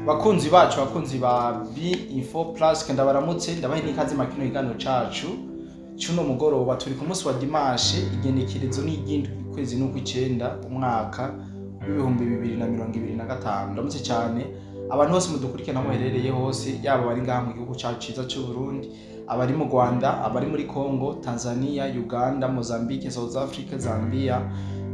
Bakunzi bacu, bakunzi ba B Info Plus, ndabaramutse, ndabahe n'ikaze mu kino kiganiro cacu cuno mugoroba. Turi ku munsi wa dimanche, igenekerezo ni iry'indwi, ukwezi n'ukw'icenda, umwaka w'2025. Ndamutse cyane abantu bose mudukurikirana aho muherereye hose, yaba abari ngaha mu gihugu cacu ciza c'u Burundi, abari mu Rwanda, abari muri Congo, Tanzania, Uganda, Mozambique, South Africa, Zambia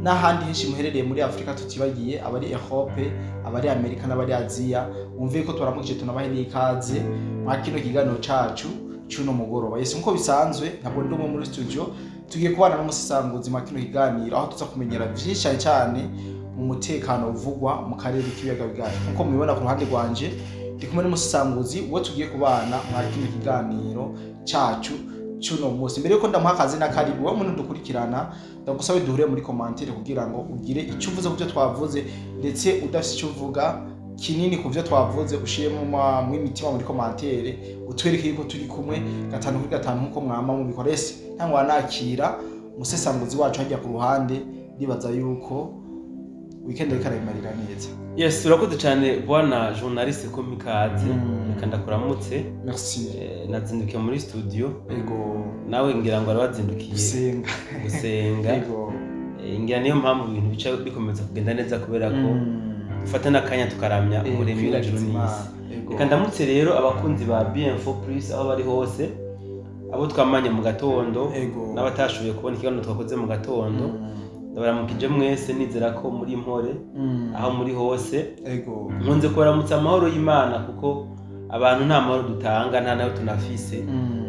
n'ahandi henshi muherereye muri Afrika, tutibagiye abari Europe, abari Amerika n'abari Aziya. Wumve ko tubaramukije, tunabahe n'ikaze mwa kino kiganiro cacu c'uno mugoroba. Yes, nkuko bisanzwe, ntabwo ndi umwe muri studio, tugiye kubana n'umusesanguzi mwa kino kiganiro, aho tuza kumenyera vyinshi cyane cyane mu mutekano uvugwa mu karere k'ibiyaga bigari. Nkuko mubibona ku ruhande rwanje, ndi kumwe n'umusesanguzi uwo tugiye kubana mwa kino kiganiro cacu c'uno munsi. Mbere yuko ndamuha akazi na karibu, wowe muntu dukurikirana, ndagusabe duhure muri commentaire kugira ngo ugire icyo uvuze ku byo twavuze, ndetse udafite icyo uvuga kinini ku byo twavuze, ushiremo mu imitima muri commentaire, utwereke yuko turi kumwe gatanu kuri gatanu nkuko mwama mubikora. Ese ntangwa nakira umusesanguzi wacu hajya ku ruhande, ndibaza yuko weekend ariko arayimarira neza. Yes, urakoze cyane, bwana journaliste, ko mikaze. Reka ndakuramutse. Merci. Nazindukiye muri studio. Ego. Nawe ngira ngo wari wazindukiye gusenga. Gusenga. Ego. Ngira niyo mpamvu ibintu bica bikomeza kugenda neza, kubera ko dufata n'akanya tukaramya Umuremyi kwiragiza w'ijuru n'isi. Imana. Ego. Reka ndamutse rero abakunzi ba BM4 Plus aho bari hose, abo twamanye mu gatondo n'abatashoboye kubona ikiganiro twakoze mu gatondo. Ndabaramukije mwese, nizera ko muri impore aho muri hose. Nkunze kubaramutsa amahoro y'Imana, kuko abantu nta mahoro dutanga, nta nayo tunafise.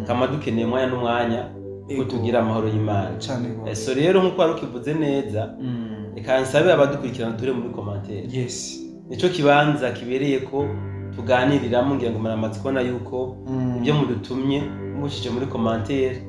Kama dukeneye umwanya n'umwanya ko tugira amahoro y'Imana. Cane gose. So rero, nk'uko wari ukivuze neza, reka nsabe abadukurikirana ture muri commentaire. Nico kibanza kibereye ko tuganiriramo. Ngira ngo muramaze kubona yuko ibyo mudutumye mushije muri commentaire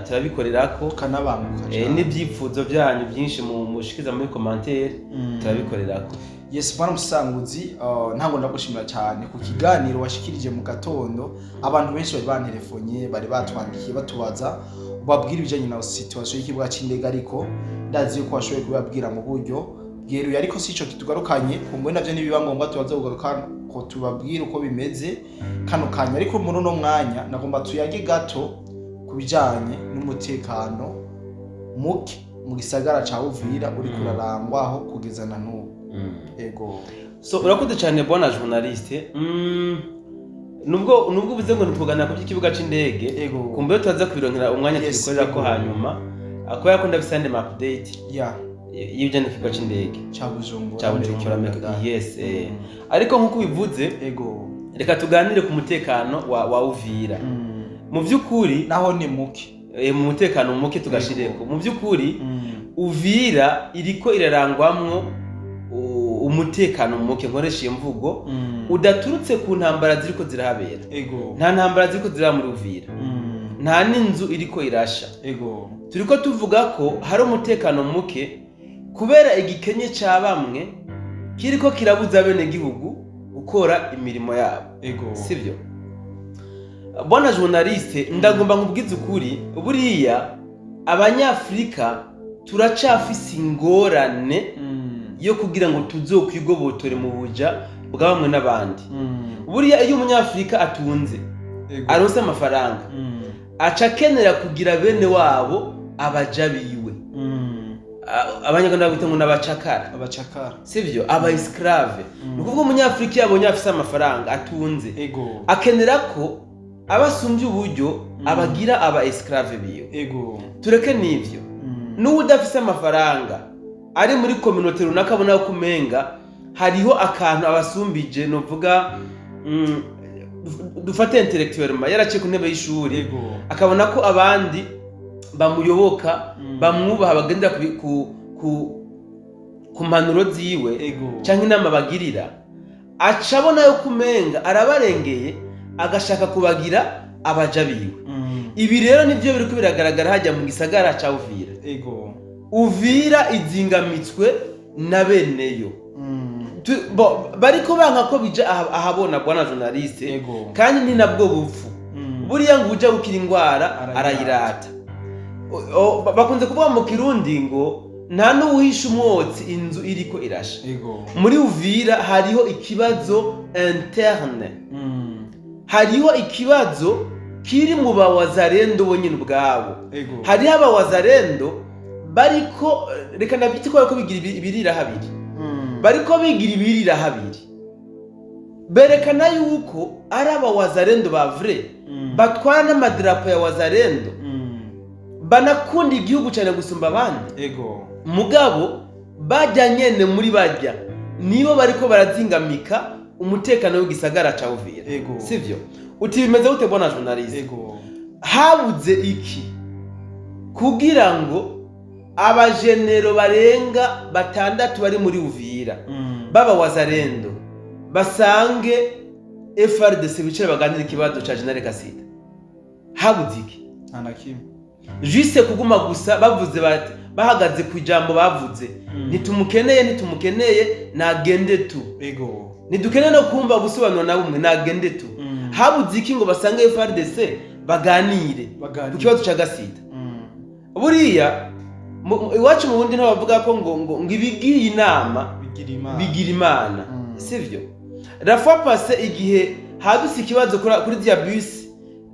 turabikorerako. Tukanabanguka cane. N'ibyifuzo byanyu byinshi mushikiza muri commentaire turabikorerako. Yes, bwana musanguzi, ntabwo ndagushimira cyane ku kiganiro washikirije mu gatondo. Abantu benshi bari banterefonye, bari batwandikiye batubaza ubabwira ibijyanye na situation y'ikibuga cy'indege, ariko ndazi yuko washoboye kubibabwira mu buryo bweruye. Ariko si ico kitugarukanye ku mbone, navyo nibiba ngombwa tubaza kugaruka ko tubabwira uko bimeze kano kanya. Ariko muri uno mwanya nagomba tuyage gato ku bijanye n'umutekano muke mu gisagara ca Uvira uri kurarangwaho kugeza na n'ubu. Ego. So urakoze cyane, bwana journaliste. Nubwo uvuze ngo ntituganira ku by'ikibuga c'indege, kumbe turaza kubironkera umwanya tubikorera ko hanyuma. Kubera ko ndafise andi ma update y'ibijyanye n'ikibuga c'indege ca Bujumbura. Ca Bujumbura. Mbere. Yes, ariko nk'uko ubivuze, reka tuganire ku mutekano wa Uvira. Mu by'ukuri naho ni muke. Mu mutekano muke tugashireko. Mu by'ukuri Uvira iriko irarangwamwo umutekano muke, nkoresha iyo mvugo, udaturutse ku ntambara ziriko zirahabera. Nta ntambara ziriko ziraba muri Uvira, nta n'inzu iriko irasha. Turiko tuvuga ko hari umutekano muke kubera igikenye ca bamwe kiriko kirabuza abenegihugu gukora imirimo yabo. Sibyo, bwana journaliste? Ndagomba nkubwize ukuri, buriya Abanyafurika turacafise ingorane yo kugira ngo tuzokwigobotore mu buja bwa bamwe n'abandi. Buriya iyo Umunyafurika atunze, aronse amafaranga, aca akenera kugira bene wabo abaja biwe. Abanyarwanda babita ngo n'abacakara. Abacakara. Sivyo? Aba esclave. Ni ukuvuga Umunyafurika iyo abonye afise amafaranga, atunze, akenera ko abasumbye uburyo abagira aba esclave biwe. Tureke n'ivyo, n'uwo udafise amafaranga ari muri communauté runaka, abona ko umenga hariho akantu abasumbije, novuga dufate intellectuellement yaraciye ku ntebe y'ishuri, akabona ko abandi bamuyoboka, bamwubaha, bagendera ku mpanuro ziwe canke inama bagirira, aca abona yuko umenga arabarengeye, agashaka kubagira abaja biwe. Ibi rero nivyo biriko biragaragara hajya mu gisagara ca Uvira. Uvira izingamitswe na beneyo. Bariko banka ko bija ahabona, bwana journaliste. Kandi ni nabwo bupfu. Buriya ngo uja gukira ingwara arayirata. Arayirata. Bakunze kuvuga mu Kirundi ngo Nta n'uwisha umwotsi inzu iriko irasha. Muri Uvira hariho ikibazo interne, hariho ikibazo kiri mu bawazarendo bonyine ubwabo. Hariho abawazarendo bariko, reka nabyite ko bariko bigira ibirira habiri. Bariko bigira ibirira habiri, berekana yuko ari abawazarendo ba vrai, batwara n'amadarapo ya wazarendo, banakunda igihugu cyane gusumba abandi. Mugabo bajya nyene muri bajya nibo bariko barazingamika umutekano w'igisagara ca Uvira. Sivyo? Uti bimeze gute, bwana journaliste? Habuze iki kugira ngo abajenero barenga batandatu bari muri Uvira, baba wazarendo, basange FARDC, bicara baganira ikibazo ca General Gasita? Habuze iki? Nta na kimwe. Juste kuguma gusa bavuze bati, bahagaze ku ijambo bavuze: "Ntitumukeneye, ntitumukeneye, nagende tu." Ntidukeneye no kumva gusobanura na bumwe, nagende tu. Habuze iki ngo basange FARDC baganire Baganire. ku kibazo ca Gasita? Buriya iwacu mu Burundi ntibavuga ko ngo ibigiye inama bigira Imana. Bigira Imana. Sivyo? La fois passée, igihe hadutse ikibazo kuri ziriya bus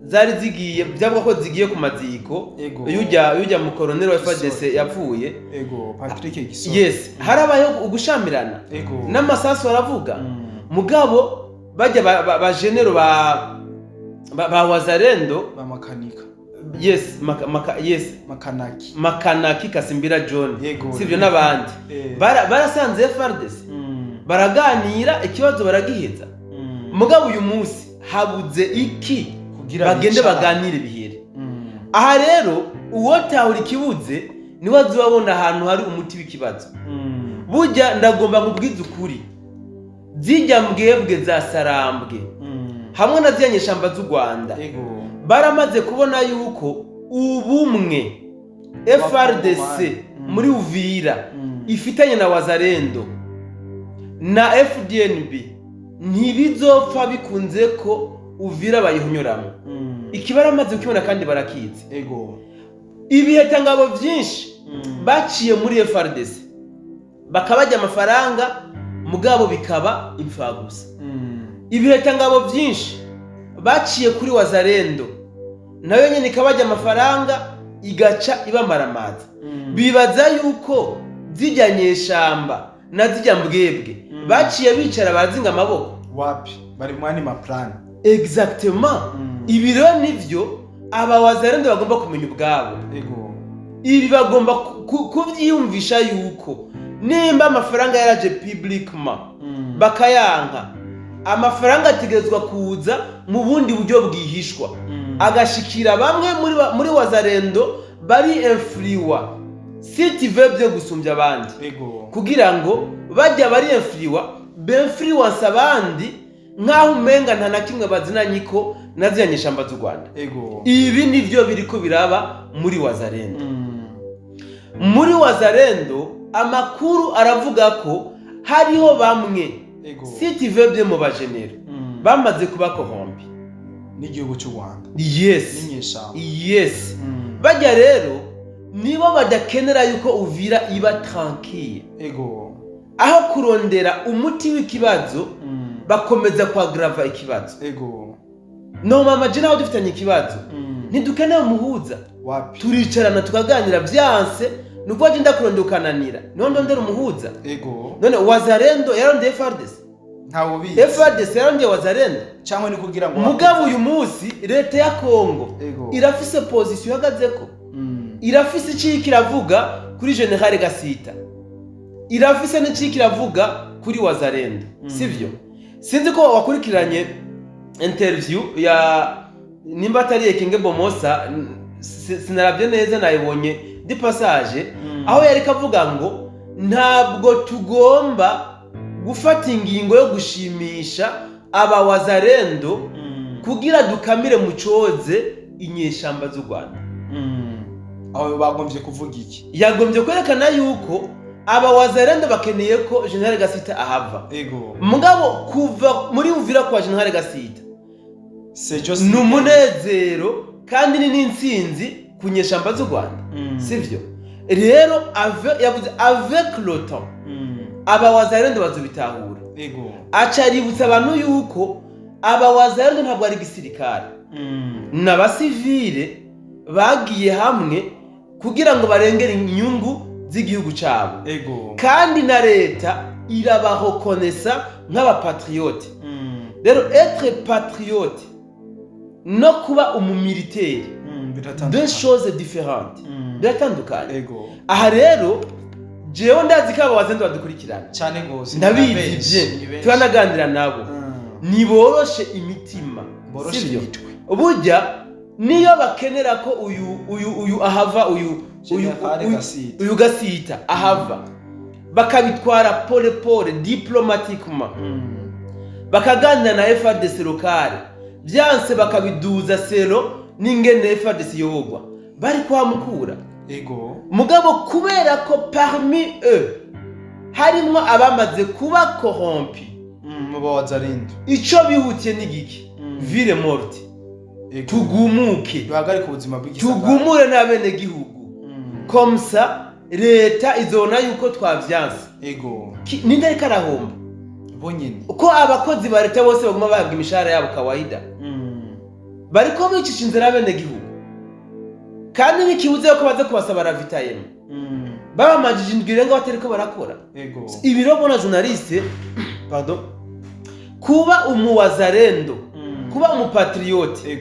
zari zigiye, byavuga ko zigiye ku maziko yujya mu koroneri wa FARDC yapfuye. Ego, Patrick Gisoro. Yes, harabayeho ugushamirana n'amasasu aravuga. Mugabo bajya ba généraux ba wazarendo, ba makanika. Yes, maka, maka, yes. Makanaki. Makanaki Kasimbira John. Sivyo? N'abandi barasanze FARDC, baraganira ikibazo, baragiheza. Mugabo uyu munsi habuze iki kugira bagende bicare? Baganire bihere. Aha rero uwotahura ikibuze niwe azobabona ahantu hari umuti w'ikibazo. Burya ndagomba nkubwize ukuri, zijya mbwebwe za Sarambwe hamwe na ziriya nyeshamba z'u Rwanda baramaze kubona yuko ubumwe FARDC muri Uvira ifitanye na Wazarendo na FDNB ntibizopfa bikunze ko Uvira bayihonyoramo. Iki baramaze kukibona kandi barakizi. Ibihetangabo byinshi baciye muri FARDC bakabajya amafaranga, mugabo bikaba imfagusa. Ibihetangabo byinshi baciye kuri Wazarendo, nayo nyine ikabajya amafaranga, igaca ibamaramaza. Bibaza yuko zijya nyeshamba na zijya mbwebwe baciye bicara bazinga amaboko. Wapi, bari mwani ma plan. Exactement. Ibi rero nivyo aba wazarendo bagomba kumenya ubwabo. Ibi bagomba kuvyiyumvisha yuko nimba amafaranga yaraje publiquement bakayanka, amafaranga ategerezwa kuza mu bundi buryo bwihishwa, agashikira bamwe muri wazarendo bari influents, si tu veux bien, gusumbya abandi, kugira ngo bajya bari influents b'influence abandi nk'aho umenga nta na kimwe bazinanye ko na ziriya nyeshamba z'u Rwanda. Ibi nivyo biriko biraba muri wazarendo. Muri wazarendo amakuru aravuga ko hariho bamwe, si tu veux bien, mu bajenero bamaze kuba corrompus n'igihugu cy'u Rwanda n'inyeshamba. Yes. Bajya rero nibo badakenera yuko Uvira iba tranquille. Aho kurondera umuti w'ikibazo, bakomeza kwaggrava ikibazo. No mama, je nawe dufitanye ikibazo, ntidukeneye umuhuza. Wapi. Turicarana tukaganira, vyanse ni ukuvuga je ndakurondera ukananira, niho ndondera umuhuza. None Wazarendo yarondeye FARDC? Ntawe ubizi. FARDC yarondeye Wazarendo? Cyangwa ni kugira ngo Mugabo uyu munsi leta ya Kongo irafise position ihagazeko, irafise icyo iravuga kuri General Gasita, irafise n'icyo iravuga kuri Wazarendo. Sivyo? Sinzi ko wakurikiranye interview ya nimba atari Ekenge Bomosa, sinarabye neza, nayibonye de passage, aho yari kavuga ngo ntabwo tugomba gufata ingingo yo gushimisha aba wazarendo kugira dukamire mu coze inyeshamba z'u Rwanda. Aho bagombye kuvuga iki? Yagombye kwerekana yuko aba wazarendo bakeneye ko General Gasita ahava. Mugabo kuva muri Uvira kwa General Gasita Sejo ni umunezero kandi ni n'intsinzi ku nyeshamba z'u Rwanda. Sivyo? Rero yavuze avec le temps abawazalendo bazobitahura. Aca aributsa abantu yuko abawazalendo ntabwo ari igisirikare, n'abasivile bagiye hamwe kugira ngo barengere inyungu z'igihugu cyabo, kandi na leta irabareconnaissa nk'abapatriote. Rero être patriote no kuba umumilitaire, Biratandukanye. deux choses différentes, biratandukanye. Aha rero jewe ndazi ko aba wazalendo badukurikirana. Cyane gose. Ndabizi. Ni benshi, Bye ni benshi. Turanaganira nabo. Niboroshe imitima. Boroshe Sibyo? imitwe. Burya niyo bakenera ko uyu ahava, uyu General Gasita. Uyu Gasita ahava, bakabitwara pole pole, diplomatiquement, bakaganira na FARDC locale, byanse bakabiduza selon n'ingene FARDC iyoborwa, bari kuhamukura. Mugabo kubera ko parmi eux harimwo abamaze kuba corrompu, Mu bawazalendo, ico bihutiye ni giki? Ville morte. Tugumuke. Duhagarike ubuzima bw'igisagara. Tugumure n'abenegihugu. Comme ça leta izobona yuko twavyanse. Ninde ariko arahomba? Bo nyene. Uko abakozi ba leta bose baguma bahabwa imishahara yabo kawaida, bariko bicisha inzira abenegihugu, kandi ntikibuze ko baza kubasaba ravitaillement. Babamajije indwi irenga batariko barakora. Ibi rero, bona journaliste, pardon, kuba umuwazalendo, kuba umupatriote,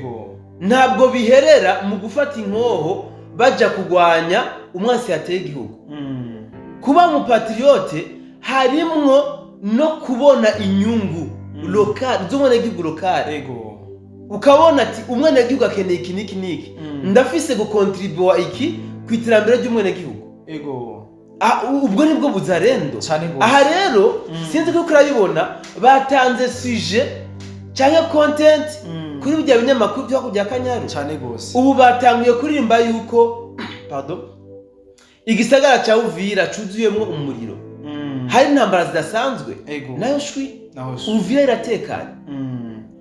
ntabwo biherera mu gufata inkoho baja kugwanya umwansi yateye igihugu. Kuba umupatriote harimwo no kubona inyungu locale z'umwenegihugu locale. Ukabona ati umwenegihugu akeneye iki n'iki n'iki, ndafise gucontribua iki ku iterambere ry'umwenegihugu. Ah, ubwo nibwo buzalendo. Cane gose. Aha rero sinzi ko urabibona, batanze sujet cyangwa content kuri bya binyamakuru byo hakurya ya Kanyaru. Cane gose. Ubu batanguye kuririmba yuko, pardon, igisagara cya Uvira cuzuyemwo umuriro, hari intambara zidasanzwe. Nayo shwi. Naho shwi. Uvira iratekanye.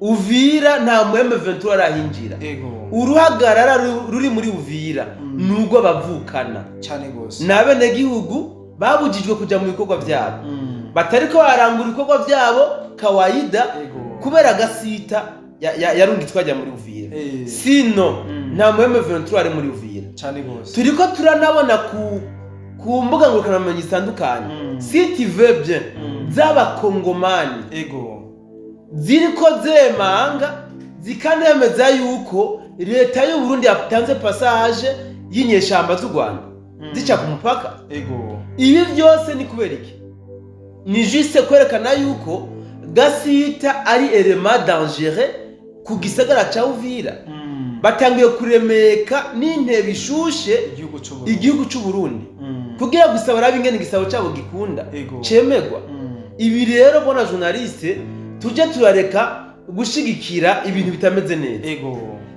Uvira nta mu M23 arahinjira. Uruhagarara ruri muri Uvira nubwo bavukana Cane gose. ni abenegihugu babujijwe kuja mu bikorwa vyabo, batariko barangura ibikorwa vyabo kawaida, kubera Gasita yarungitswe ajya muri Uvira. Sino nta mu M23 ari muri Uvira. Cane gose. Turiko turanabona ku mbuga ngurukanabumenyi zitandukanye, si tu veux bien, z'abakongomani ziriko zemanga zikanemeza yuko leta y'u Burundi yatanze passage y'inyeshamba z'u Rwanda zica ku mupaka. Ibi byose ni kubera iki? Ni juste kwerekana yuko Gasita ari élément dangereux ku gisagara ca Uvira. Batangiye kuremeka n'intebe ishushe igihugu c'u Burundi. Igihugu c'u Burundi, kugira gusa barabe ingene igisabo cabo gikunda cemegwa. Ibi rero, bona journaliste, tujye turareka gushigikira ibintu bitameze neza.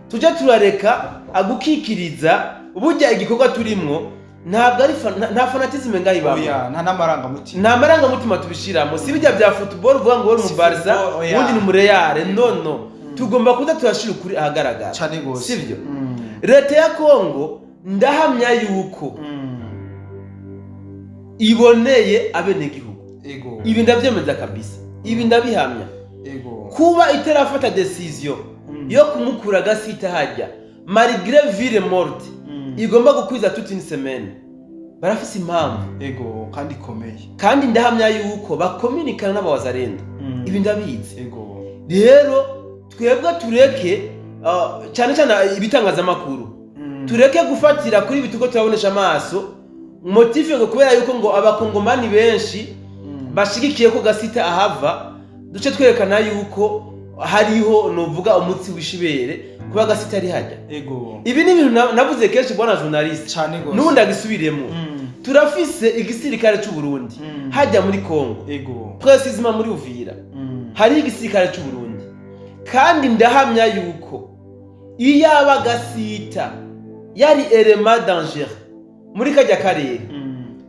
Tujye turareka agukikiriza. Burya igikorwa turimwo ntabwo ari nta fanatisme ngaho ibamo. Oya, nta n'amarangamutima. Nta marangamutima tubishiramo. Si bijya bya football uvuga ngo uri mu Si Barca, football, oya. ubundi ni mu Real. No, no, tugomba kuza turashira ukuri ahagaragara. Cane gose. Sibyo? Leta ya Kongo ndahamya yuko iboneye abenegihugu. Ibi ndabyemeza kabisa, ibi ndabihamya. Kuba itarafata décision yo kumukura Gasita hajya malgré ville morte igomba gukwiza toute une semaine, barafise impamvu. Ego, kandi ikomeye. Kandi ndahamya yuko bakominikana n'abawazalendo. Ibi ndabizi. Rero twebwe tureke, cyane cyane ibitangazamakuru, tureke gufatira kuri ibi turiko turabonesha amaso, motif ngo kubera yuko ngo abakongomani benshi bashigikiye ko Gasita ahava, duce twerekana yuko hariho novuga umutsi w'ishibere kuba Gasita ari hajya. Ibi ni ibintu navuze kenshi, bwana journaliste. Cane gose. N'ubundi agisubiremo. Turafise igisirikare c'u Burundi hajya muri Kongo, précisément muri Uvira. Hariho igisirikare c'u Burundi, kandi ndahamya yuko iyaba Gasita yari élément dangereux muri kajya karere,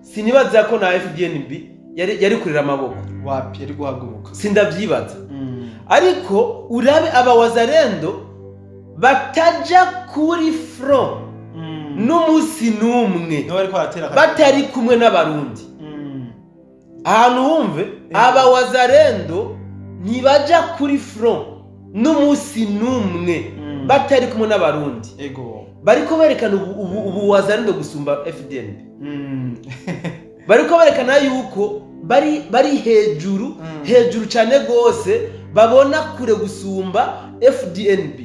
sinibaza ko na FDNB yari kurira amaboko. Wapi, yari guhaguruka. Sindavyibaza. Ariko urabe abawazalendo bataja kuri front. N'umunsi n'umwe Nibo bariko baratera batari kumwe n'Abarundi. Ahantu wumve, aba Wazalendo ntibaja kuri front n'umunsi n'umwe batari kumwe n'Abarundi. Bariko berekana ubu Wazalendo gusumba FDNB. Bariko berekana yuko bari hejuru, hejuru cyane gose, babona kure gusumba FDNB.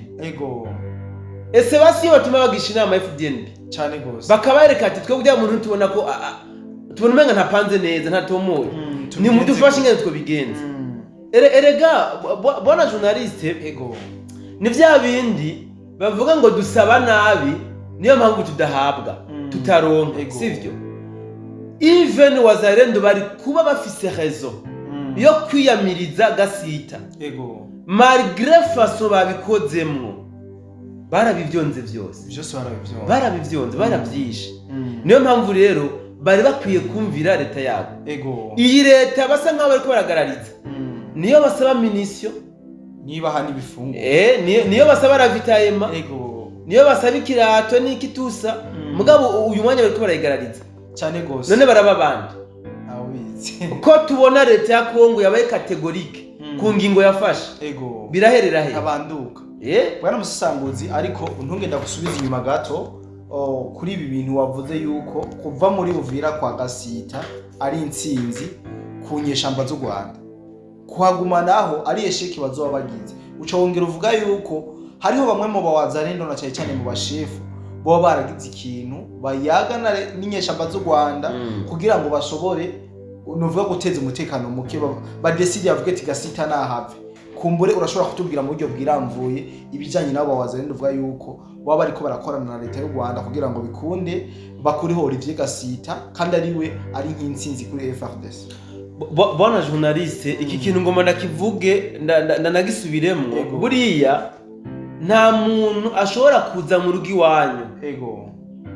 Ese basi iyo batuma bagisha inama FDNB, Cyane gose. bakabereka ati: "Twebwe uriya muntu tubona ko tubona umenga ntapanze neza, ntatomoye, nimudufashe ingene twobigenza." Erega bwana journaliste, ni vya bindi bavuga ngo dusaba nabi, niyo mpamvu tudahabwa, tutaronka. Sivyo? Even Wazalendo bari kuba bafise raison yo kwiyamiriza Gasita. Malgré façon babikozemwo, barabivyonze vyose. Vyose barabivyonze. Barabivyonze, baravyishe. Niyo mpamvu rero bari bakwiye kumvira leta yabo. Iyi leta basa nkaho bariko baragarariza, niyo basaba munitions, Niba hano ibifungurwa. Niyo basaba ravitaillement, niyo basaba ikirato n'ikitusa. Mugabo uyu mwanya bariko barayigarariza. Cyane gose. None baraba abandi? Ntawubizi. Ko tubona leta ya Kongo yabaye catégorique ku ngingo yafashe, biraherera he? Ntabanduka. Bwana musasanguzi, ariko untunge ndagusubiza inyuma gato kuri ibi bintu wavuze yuko kuva muri Uvira kwa Gasita ari intsinzi ku nyeshamba z'u Rwanda, kuhaguma naho ari échec bazoba bagize. Uca wongera uvuga yuko hariho bamwe mu bawazalendo, na cyane cyane mu bashefu, boba baragize ikintu bayaga n'inyeshamba z'u Rwanda kugira ngo bashobore, nuvuga, guteza umutekano muke, badécide bavuge ati: "Gasita nahave." Kumbure urashobora kutubwira mu buryo bwiramvuye ibijyanye n'abo bawazalendo uvuga yuko baba bariko barakorana na leta y'u Rwanda kugira ngo bikunde bakuriho Olivier Gasita, kandi ariwe ari nk'intsinzi kuri FARDC? Bwana journaliste, iki kintu ngoma ndakivuge, ndanagisubiremwo. Buriya nta muntu ashobora kuza mu rugo iwanyu.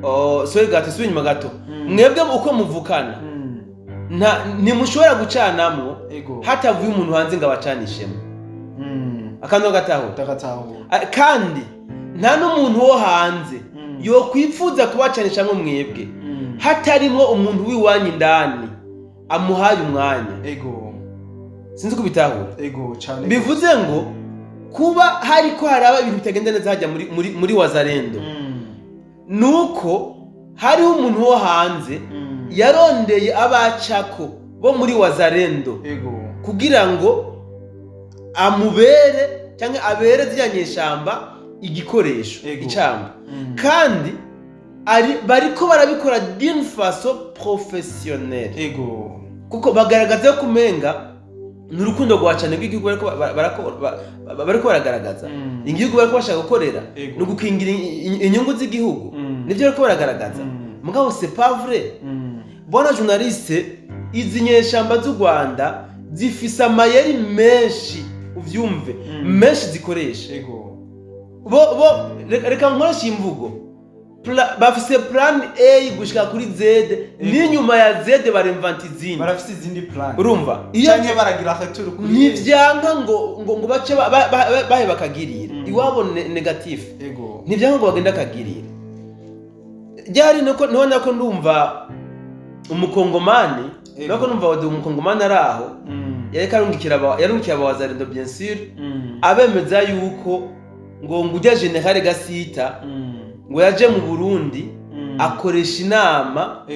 Oh, sorry gato, subira inyuma gato. Mwebwe uko muvukana, ntimushobora gucanamwo hatavuye umuntu hanze ngo abacanishemo. Akantu gatahura? Ndagatahura. Kandi nta n'umuntu wo hanze yokwifuza kubacanishamwo mwebwe hatarimwo umuntu w'iwanyu indani amuhaye umwanya. Sinzi ko bitahura. Ego, cyane. Bivuze ngo kuba hariko haraba ibintu bitagenda neza hajya muri Wazalendo, nuko hariho umuntu wo hanze yarondeye abacako bo muri Wazalendo kugira ngo amubere cyangwa abere ziriya nyeshamba igikoresho, icamba. Kandi bariko barabikora d'une façon professionnelle, kuko bagaragaza ko umenga ni urukundo rwa cyane rw'igihugu bariko baragaragaza. Igihugu bariko bashaka gukorera ni ugukingira inyungu z'igihugu. Nibyo bariko baragaragaza. Mugabo c'est pas vrai. Bwana journaliste, izi nyeshamba z'u Rwanda zifise amayeri menshi, uvyumve, menshi zikoresha. Bo reka nkoreshe imvugo. Bafise plan A gushika kuri Z, n'inyuma ya Z baremvanta izindi. Barafise izindi plan. Urumva iyo Canke baragira retour kuri ntivyanka ngo bace bahe bakagirira iwabo négatif. Ntivyanka ngo bagende akagirira ryari nuko niho nako ndumva umukongomani. Nako numva wadi umukongomani ari aho, yariko yarungikira abawazalendo, bien sûr, abemeza yuko ngo ujya général Gasita ngo yaje mu Burundi akoresha inama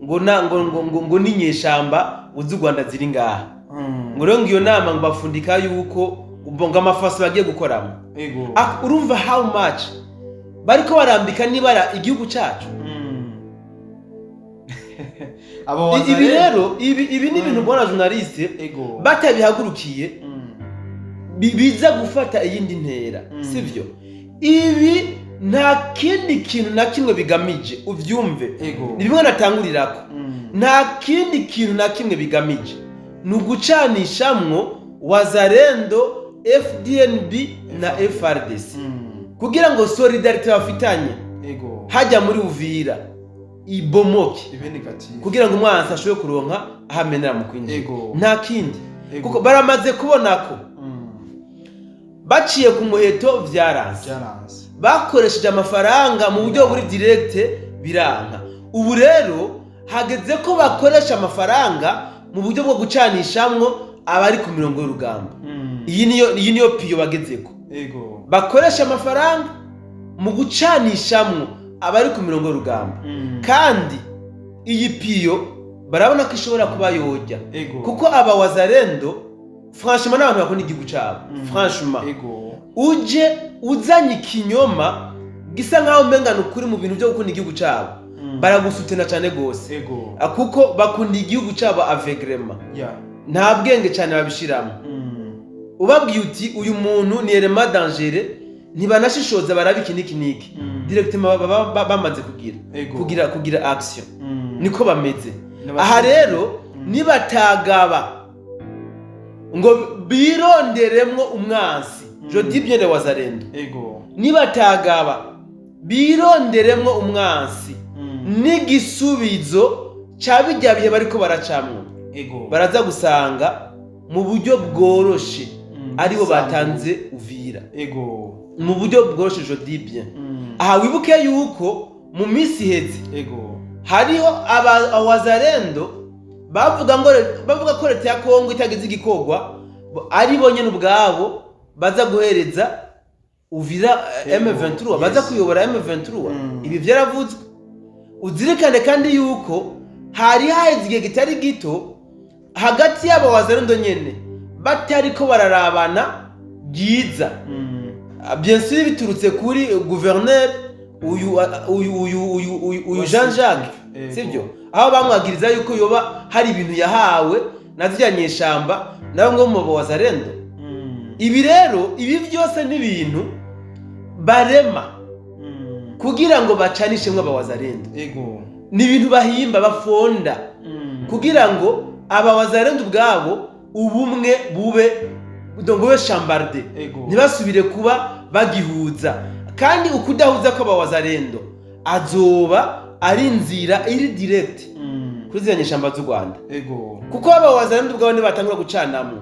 ngo na ngo ngo ngo, ngo n'inyeshamba z'u Rwanda ziri ngaha. Ngo rero ngo iyo nama ngo bafundika yuko ngo amafaso bagiye gukoramo. Urumva how much bariko barambika nibara igihugu cacu. Abo Ibi rero ibi ni ibintu, bwana journaliste, batabihagurukiye biza gufata iyindi ntera. Sivyo? Ibi nta kindi kintu na kimwe bigamije, uvyumve. Ni bimwe natangurirako. Nta kindi kintu na kimwe bigamije, ni ugucanishamwo Wazalendo, FDNB na FARDC kugira ngo solidarité bafitanye hajya muri Uvira ibomoke, Ibe négatif. kugira ngo umwansi ashobore kuronka aho amenera mu kwinjira. Nta kindi. Kuko baramaze kubona ko baciye ku muheto vyaranse. Byaranze. Bakoresheje amafaranga mu buryo buri direct, biranka. Ubu rero hageze ko bakoresha amafaranga mu buryo bwo gucanishamwo abari ku mirongo y'urugamba. Iyi niyo piyo bagezeko. Bakoresha amafaranga mu gucanishamwo abari ku mirongo y'urugamba. Kandi iyi piyo barabona ko ishobora kuba yojya, kuko aba Wazalendo, franchement, n'abantu bakunda igihugu cyabo. Franchement, uje uzanye ikinyoma gisa nkaho umenga ni ukuri mu bintu byo gukunda igihugu cyabo, baragusutena cyane gose. Kuko bakunda igihugu cyabo avegrema, nta bwenge cyane babishiramo. Ubabwiye uti uyu muntu ni élément dangereux, ntibanashishoza, baraba iki n'iki n'iki, directement baba bamaze kugira kugira action. Niko bameze. Aha rero nibatagaba ngo bironderemwo umwansi, je dis bien les Wazalendo, nibatagaba bironderemwo umwansi n'igisubizo ca bijya bihe bariko baracamwo, baraza gusanga mu buryo bworoshe aribo batanze Uvira. Mu buryo bworoshe, je dis bien. Aha wibuke yuko mu minsi iheze hariho Abawazalendo bavuga ko leta ya Kongo itagize igikorwa, ari bo nyene ubwabo baza guhereza Uvira M23, baza kuyobora M23. Ibi vyaravuzwe. Uzirikane kandi yuko hari haheze igihe kitari gito hagati y'aba Wazalendo nyene batariko bararabana byiza. Bien sûr biturutse kuri gouverneur uyu Jean Jacques, sibyo, aho bamwagiriza yuko yoba hari ibintu yahawe na ziriya nyeshamba na bamwe mu Wazalendo. Ibi rero, ibi byose ni ibintu barema kugira ngo bacanishemwo Abawazalendo. Ni ibintu bahimba, bafonda kugira ngo Abawazalendo ubwabo ubumwe bube, donc bube chambardé, ntibasubire kuba bagihuza. Kandi ukudahuza kw'Abawazalendo azoba ari inzira iri direct kuri ziriya nyeshamba z'u Rwanda, kuko Abawazalendo ubwabo nibatangura gucanamwo,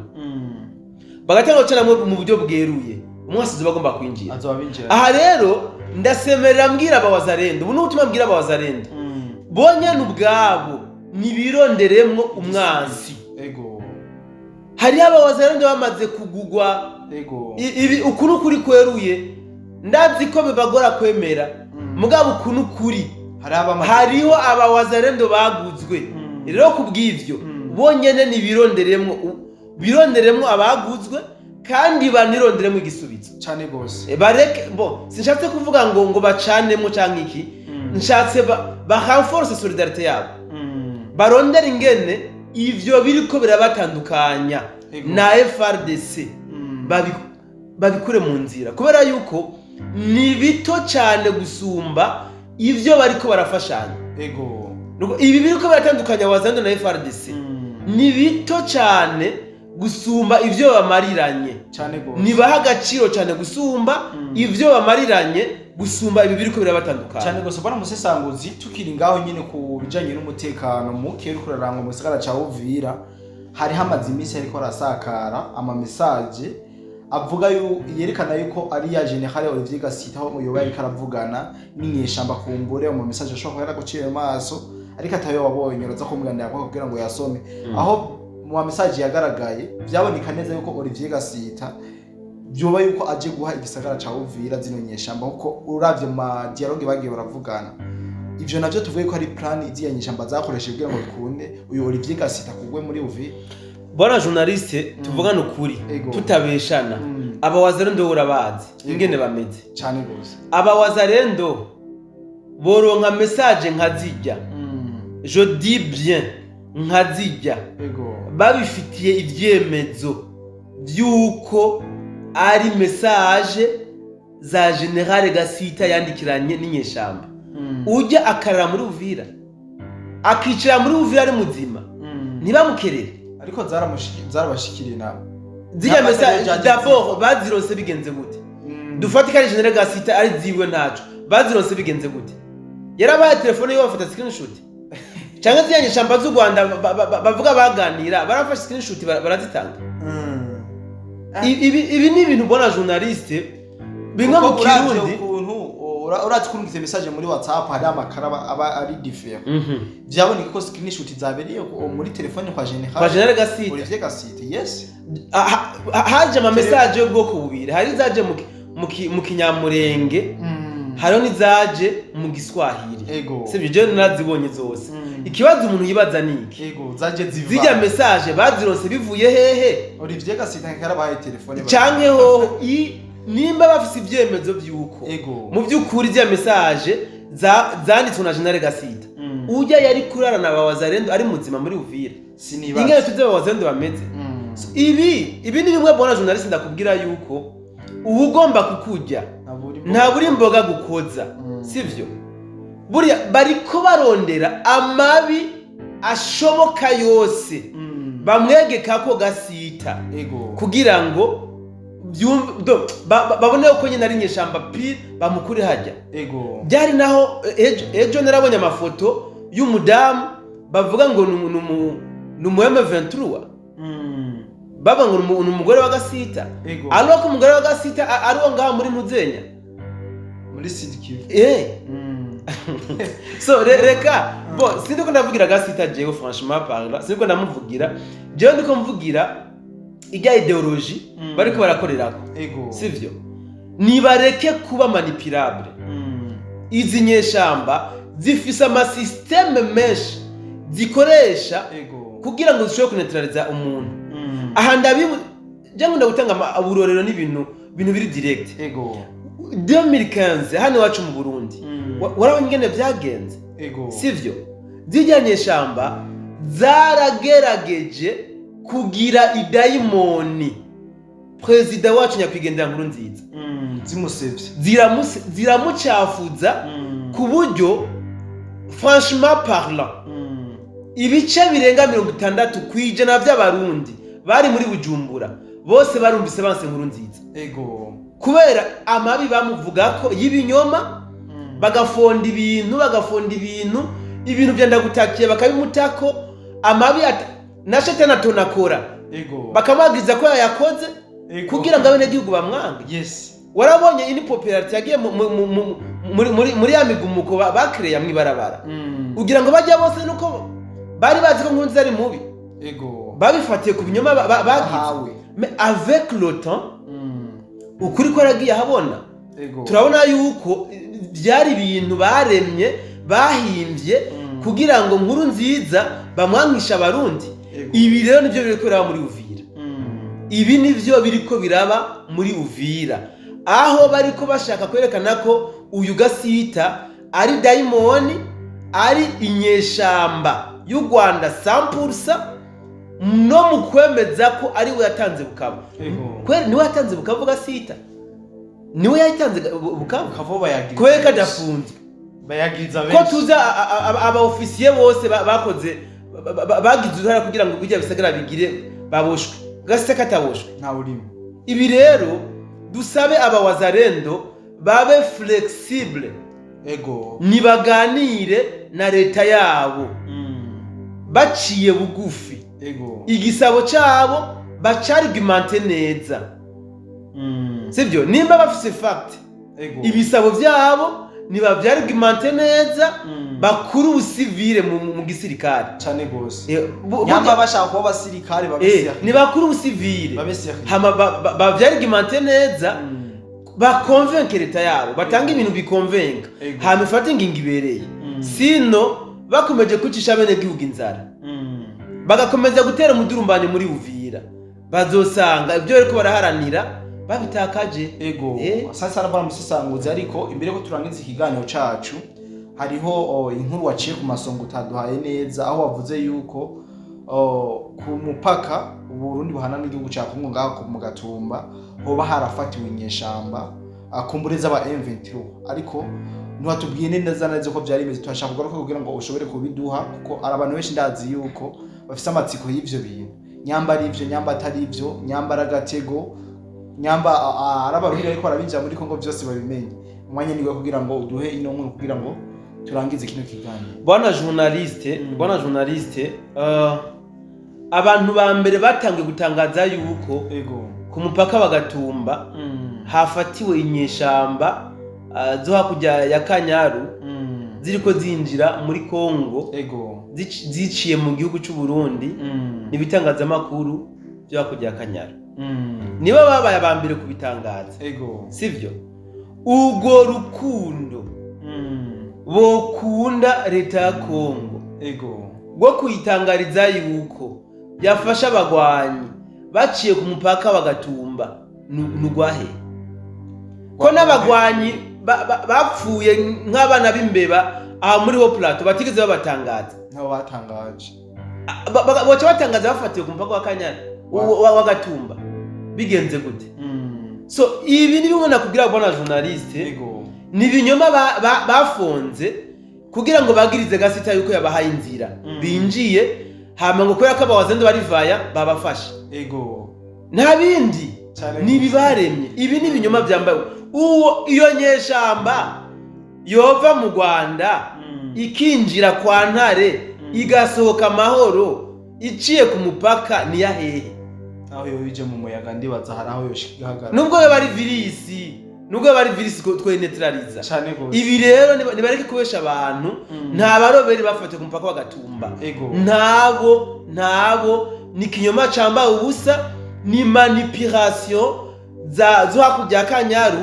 bagatangura gucanamwo mu buryo bweruye, umwasi azoba agomba kwinjira. Azoba binjira. Aha rero ndasemerera mbwira Abawazalendo, ubu ni ubutumwa mbwira Abawazalendo, bonyene ubwabo nibironderemwo umwansi. Hariho Abawazalendo bamaze kugugwa. Ibi uku ni ukuri kweruye, ndazi ko bibagora kwemera, mugabo uku ni ukuri. Hariho abamaze Hariho Abawazalendo baguzwe. Rero ku bw'ivyo, bonyene nibironderemwo bironderemwo abaguzwe kandi banironderemwo igisubizo. Cane gose. Bareke bo, sinshatse kuvuga ngo bacanemo canke iki, nshatse ba renforce solidarité yabo, barondera ingene ivyo biriko birabatandukanya na FARDC babikure mu nzira, kubera yuko ni bito cyane gusumba ivyo bariko barafashanya. Nuko ibi biriko biratandukanya Wazalendo na FARDC ni bito cyane gusumba ivyo bamariranye. Cane gose. Nibaha agaciro cyane gusumba ivyo bamariranye, gusumba ibi biriko birabatandukanya. Cyane gose, bwana musesanguzi. Tukiri ngaho nyine ku bijanye n'umutekano muke uriko urarangwa mu gisagara ca Uvira, hari hamaze iminsi ariko arasakara ama message avuga yerekana yuko ari ya General Olivier Gasita, aho yoba yariko aravugana n'inyeshamba. Kumbure mu message ashobora kuba yaraguciye mu maso, ariko atayo wabonye, uraza kumwandira kugira ngo yasome. Aho mu ma message yagaragaye, byaboneka neza yuko Olivier Gasita byoba yuko aje guha igisagara ca Uvira zino nyeshamba, kuko uravye mu ma dialogue bagiye baravugana, ivyo navyo tuvuge ko ari plan z'iya nyeshamba zakoresheje kugira ngo bikunde uyu Olivier Gasita kugwe muri Uvira? Bwana journaliste, tuvugane ukuri, tutabeshana. Abawazalendo urabazi ingene bameze. Cane gose. Abawazalendo boronka message nkazijya, je dis bien nkazijya, babifitiye ivyemezo vy'uko ari message za General Gasita yandikiranye n'inyeshamba, ujya akarara muri Uvira, akicara muri Uvira ari muzima, ntibamukerere. Ariko zarabashikiriye nabo. Ziriya Ntabwo message atari d'abord bazironse bigenze gute? Dufate ko ari General Gasita, ari ziwe, ntaco bazironse bigenze gute? Yarabaye telefone yiwe bafata screenshot, cyangwa ziriya nyeshamba z'u Rwanda bavuga baganira barafashe screenshot barazitanga? Ibi ni ibintu ubona, journaliste, bimwe mu Kuko uravye Kirundi. Ukuntu Urazi kurungitse message muri WhatsApp, hari amakara aba ari différent. Vyaboneka ko screenshot zabereye muri telefone kwa General Kwa General Gasita. Olivier Gasita, yes. Haje ama message y'ubwoko bubiri: hari izaje mu Kinyamurenge, hariho n'izaje mu Giswahili. Sibyo? Jewe narazibonye zose. Ikibazo umuntu yibaza ni iki: Ego, zaje ziva zirya message bazironse bivuye hehe? Olivier Gasita karabahaye telefone. Canke hoho nimba bafise ivyemezo vy'uko mu by'ukuri ziriya message zanditswe na General Gasita, ujya yari kurarana ba Wazalendo ari muzima muri Uvira? Sinibaza. Ingene tuzi aba Wazalendo bameze. So, ibi ni bimwe, bwana journaliste, ndakubwira yuko uba ugomba kukurya nta buri imboga gukoza. Sivyo? Buriya bariko barondera amabi ashoboka yose bamwegeka ko Gasita kugira ngo babone ko nyine ari inyeshamba pire, bamukure hajya. Byari naho ejo narabonye amafoto y'umudamu bavuga ngo ni umu M23, bavuga ngo ni umugore wa Gasita. Ari ko umugore wa Gasita ari uwo ngaho muri Ntuzenya. Muri Sud Kivu. So reka bon, sindiko ndavugira Gasita jewe, franchement parlant sindiko ndamuvugira jewe, ndiko mvugira ijya idéologie bariko barakorerako. Sivyo? Nibareke kuba manipulable. Izi nyeshamba zifise ama système menshi zikoresha kugira ngo zishobore kuneutraliza umuntu. Aha ndabibu je nkunda gutanga uburorero n'ibintu bintu biri direct. 2015 hano iwacu mu Burundi, warabonye ingene vyagenze? Sivyo? Zirya nyeshamba zaragerageje kugira idayimoni perezida wacu nyakwigendera Nkuru Nziza. Zimusevye. Ziramucafuza ku buryo, franchement parlant, ibice birenga 60% by'Abarundi bari muri Bujumbura bose barumvise banse Nkuru Nziza kubera amabi bamuvuga ko y'ibinyoma. Bagafonda ibintu, bagafonda ibintu byenda gutakiye, bakabimutako amabi na shetani atonakora, bakamwabwiriza ko yayakoze kugira ngo abenegihugu bamwange. Warabonye ini popularity yagiye muri ya migumuko bakireya mw'ibarabara, ugira ngo bajya bose nuko bari bazi ko Nkurunziza ari mubi? Babifatiye ku binyoma bagize. Bahawe. Mais avec le temps, ukuri ko yaragiye ahabona. Turabona yuko byari ibintu baremye, bahimbye kugira ngo Nkuru Nziza bamwankishe Abarundi. Ibi rero nibyo biriko biraba muri Uvira. Ibi nivyo biriko biraba muri Uvira, aho bariko bashaka kwerekana ko uyu Gasita ari dayimoni, ari inyeshamba y'u Rwanda sampursa, no mu kwemeza ko ari we yatanze Bukavu. Kweri niwe yatanze Bukavu? Gasita niwe yatanze Bukavu? Bukavu bayagiriza Kubera ko benshi. adafunzwe. Bayagiriza Ko benshi. tuzi aba ofisiye bose bakoze bagize uruhara kugira ngo bijya bisagara bigire baboshwe, Gasita kataboshwe. Ntawe urimo. Ibi rero dusabe abawazarendo babe flexible. Nibaganire na leta yabo baciye bugufi. Igisabo cyabo bacargumante neza. Sibyo? Nimba bafise fact, ibisabo byabo nibavyargumante neza, bakuru ubusivile mu gisirikare. Cane gose. Nyamba Nyamba bashaka kuba abasirikare, babe sérieux. Nibakuru ubusivile. Babe sérieux. Hama bavyargumante neza, bakonvenke leta yabo, batanga ibintu bikonvenka, hama ifate ingingo ibereye. Sino bakomeje kwicisha abenegihugu inzara, bagakomeza gutera umudurumbanyo muri Uvira, bazosanga ibyo bariko baraharanira babitakaje. Sasa arabara musesanguzi, ariko imbere ko turangiza ikiganiro cacu, hariho inkuru waciye ku masongo utaduhaye neza, aho wavuze yuko ku mupaka Uburundi buhana n'igihugu ca Kongo, ngaho mu Gatumba, hoba harafatiwe inyeshamba kumbure z'aba M23, ariko ntiwatubwiye neza neza uko vyari bimeze. Turashaka kugaruka kugira ngo ushobore kubiduha, kuko ari abantu benshi ndazi yuko bafise amatsiko y'ivyo bintu, nyamba ari ivyo, nyamba atari ivyo, nyamba ari agatego, nyamba ari Abarundi ariko barabinjira muri Kongo, byose babimenye. Umwanya niwe kugira ngo uduhe ino nkuru kugira ngo turangize kino kiganiro. Bwana journaliste, bwana journaliste, abantu ba mbere batangiye gutangaza yuko ku mupaka wa Gatumba hafatiwe inyeshamba zo hakurya ya Kanyaru ziriko zinjira muri Kongo, ziciye mu gihugu c'u Burundi, n'ibitangazamakuru byo hakurya ya Kanyaru nibo babaye aba mbere kubitangaza, sivyo? Urwo rukundo bokunda leta ya Kongo rwo kuyitangariza yuko yafasha abagwanyi baciye ku mupaka bagatumba nugwahe ko n'abagwanyi bapfuye nk'abana b'imbeba aha muri ho plateau batigeze babatangaza? Nabo batangaje. Boca batangaza bafatiwe ku mupaka wa Kanyana, wa Gatumba, bigenze gute? So ibi ni bimwe nakubwira, bwana journaliste, ni ibinyoma bafonze kugira ngo bagirize Gasita yuko yabahaye inzira, binjiye, hama ngo kubera ko abawazendo bari vaya babafashe. Nta bindi. Cyane. Ni ibibaremye. Ibi ni ibinyoma byambaye uwo. Iyo nyeshamba yova mu Rwanda ikinjira kwa Ntare, igasohoka amahoro iciye ku mupaka, niya hehe? Aho yo bije mu muyaga, ndibaza hari aho yoshika igahagarara. Nubwo yoba ari virisi, nubwo yoba ari virisi, twenetraliza. Cyane gose. Ibi rero nibareke kubesha abantu. Nta baroberi bafatiwe ku mupaka wa Gatumba. Ntabo, ntabo. Ni ikinyoma cambaye ubusa, ni manipulation za zo hakurya ya Kanyaru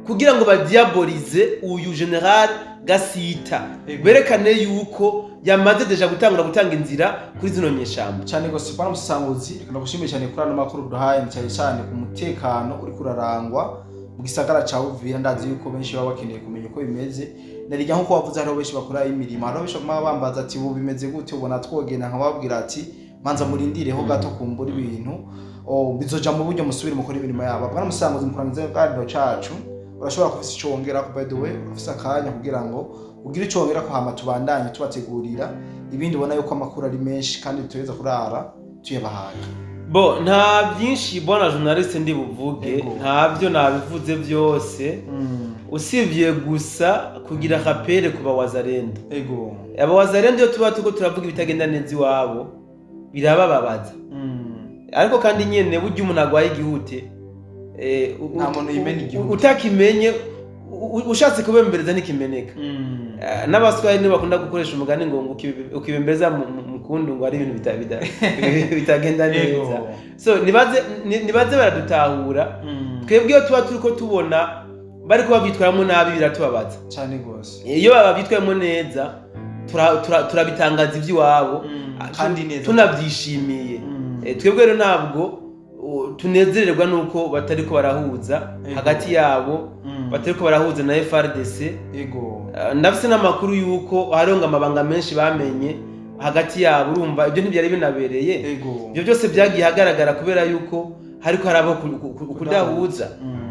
kugira ngo badiabolize uyu général Gasita, berekane yuko yamaze déjà gutangura gutanga inzira kuri zino nyeshamba. Cyane gose, bwana Musanguzi. Reka ndagushimiye cyane kuri ano makuru duhaye, cyane cyane ku mutekano uri kurarangwa mu gisagara ca Uvira. Ndazi yuko benshi baba bakeneye kumenya uko bimeze. Narijya nkuko wavuze, hariho benshi bakora imirimo, hariho benshi baguma bambaza ati: "Ubu bimeze gute? Ubona twogenda?" Nkababwira ati: "Manza murindireho gato, kumbura ibintu bizoja mu buryo, musubire mukora imirimo yabo." Bwana Musanguzi, mukurangiza ikiganiro cacu, urashobora kufisa ico wongera ko? By the way, urafise akanya kugira ngo ugire ico wongera ko, hama tubandanye tubategurira ibindi. Ubona yuko amakuru ari menshi kandi dutegereza kurara tuyabahaye. Bo, nta byinshi, bwana journaliste, ndi buvuge. Ntabyo, nabivuze byose, usibye gusa kugira rappel ku bawazalendo. Abawazalendo, iyo tuba turiko turavuga ibitagenda neza iwabo, birabababaza. Ariko kandi nyene burya umuntu agwaye igihute, Nta muntu yimena igihute. Utakimenye, ushatse kubembereza ntikimeneka. N'abaswahili nibo bakunda gukoresha umugani ngo ukibembeza mu kundu, ngo ari ibintu bitagenda neza. So nibaze baradutahura. Twebwe iyo tuba turiko tubona bariko bavyitwaramo nabi, biratubabaza. Cyane gose. Iyo babyitwayemo neza, turabitangaza iby'iwabo, Kandi neza. tunabyishimiye. Twebwe rero ntabwo tunezererwa nuko batariko barahuza hagati yabo, batariko barahuza na FARDC. Ndafise n'amakuru yuko hariho ngo amabanga menshi bamenye hagati yabo. Urumva ibyo ntibyari binabereye. Ibyo byose byagiye ahagaragara kubera yuko hariko harabaho kudahuza.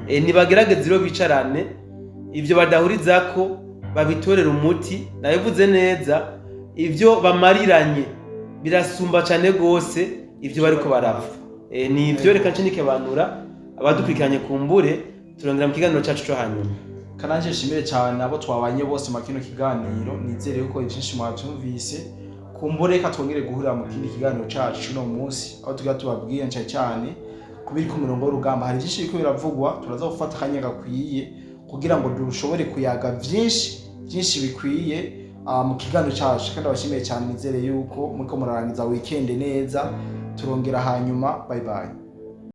Nibagerageze rero bicarane, ibyo badahurizako babitorere umuti. Nabivuze neza, ibyo bamariranye birasumba cyane rwose ibyo bariko barapfa. Ni ibyo, reka nce nikebanura abadukurikiranye, kumbure turongera mu kiganiro cyacu cyo hanyuma. Kananje nshimire cyane abo twabanye bose mu kino kiganiro. Nizere yuko ibyinshi mwabyumvise. Kumbure reka twongere guhurira mu kindi kiganiro cacu uno munsi, aho tugira tubabwire cyane cyane kubiri ku murongo w'urugamba. Hari byinshi biriko biravugwa, turaza gufata akanya gakwiye kugira ngo dushobore kuyaga byinshi byinshi bikwiye mu kiganiro cacu. Kandi abashimiye cyane, nizere yuko muriko murarangiza weekend neza. Turongera hanyuma. Bye bye.